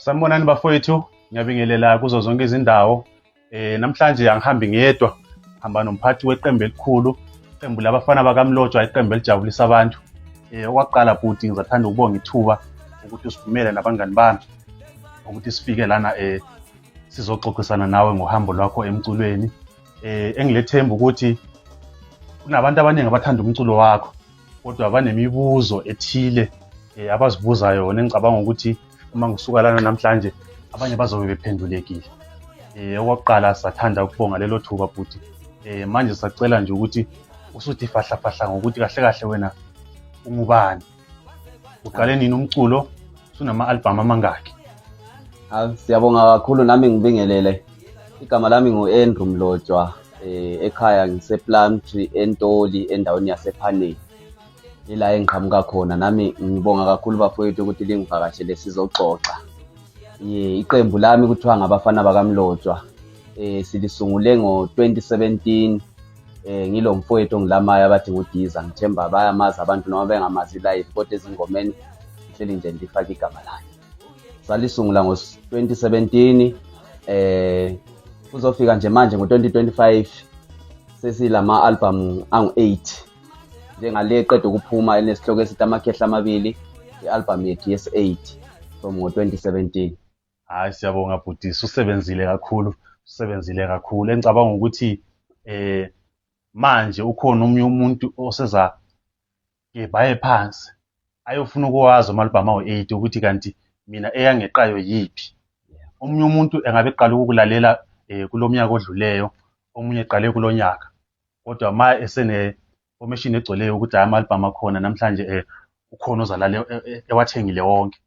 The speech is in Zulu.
Sanibonani bafowethu, ngiyabingelela kuzo zonke izindawo. Namhlanje angihambi ngedwa, hamba nomphathi weqembu elikhulu, iqembu labafana bakaMlotshwa, iqembu elijabulisa abantu. Okwaqala bhuti, ngizathanda ukubonga ithuba ukuthi usivumele nabangani bami ukuthi sifike lana sizoxoxisana nawe ngohambo lwakho emculweni. Engilethemba ukuthi kunabantu abaningi abathanda umculo wakho kodwa banemibuzo ethile abazibuza yona, engicabanga ukuthi uma ngisuka lana namhlanje abanye bazobe bephendulekile. Okokuqala sathanda ukubonga lelo thuba bhuti. Manje sacela nje ukuthi usuthi fahla fahla ngokuthi kahle kahle wena ungubani, uqale nini umculo, usunama-albhamu amangaki? Hawu, siyabonga kakhulu, nami ngibingelele. Igama lami ngu-Andrew Mlotshwa, ekhaya ngise-Plumtree eNtoli, endaweni yasePhaneli. Ila engiqhamuka khona. Nami ngibonga kakhulu bafowethu ukuthi lingivakashele sizoxoxa. Ye, iqembu lami kuthiwa ngabafana bakaMlotshwa. Silisungule ngo-2017, ngilo mfowethu ongilamayo abathi nguDiza. Ngithemba bayamazi abantu noma bengamazi live, kodwa ezingomeni ngihleli nje ndifake igama lakhe. Salisungula ngo-2017, kuzofika nje manje ngo-2025 sesilama album angu-8, njengale eqeda ukuphuma enesihloko esithi Amakhehla Amabili, i-album yethu yesi-8 from ngo-2017. Hayi, siyabonga bhuti, usebenzile kakhulu, usebenzile kakhulu. Engicabanga ukuthi manje ukhona omunye umuntu oseza gebhaye phansi ayofuna ukuwazi ama-albhamu awu-8 ukuthi kanti mina eyangeqayo yiphi. Omunye umuntu engabe eqala ukukulalela kulo mnyaka odluleyo, omunye eqale kulo nyaka, kodwa ma esene-information egcweleyo ukuthi hhayi, ama-albhamu akhona namhlanje, ukhona ozalala ewathengile wonke.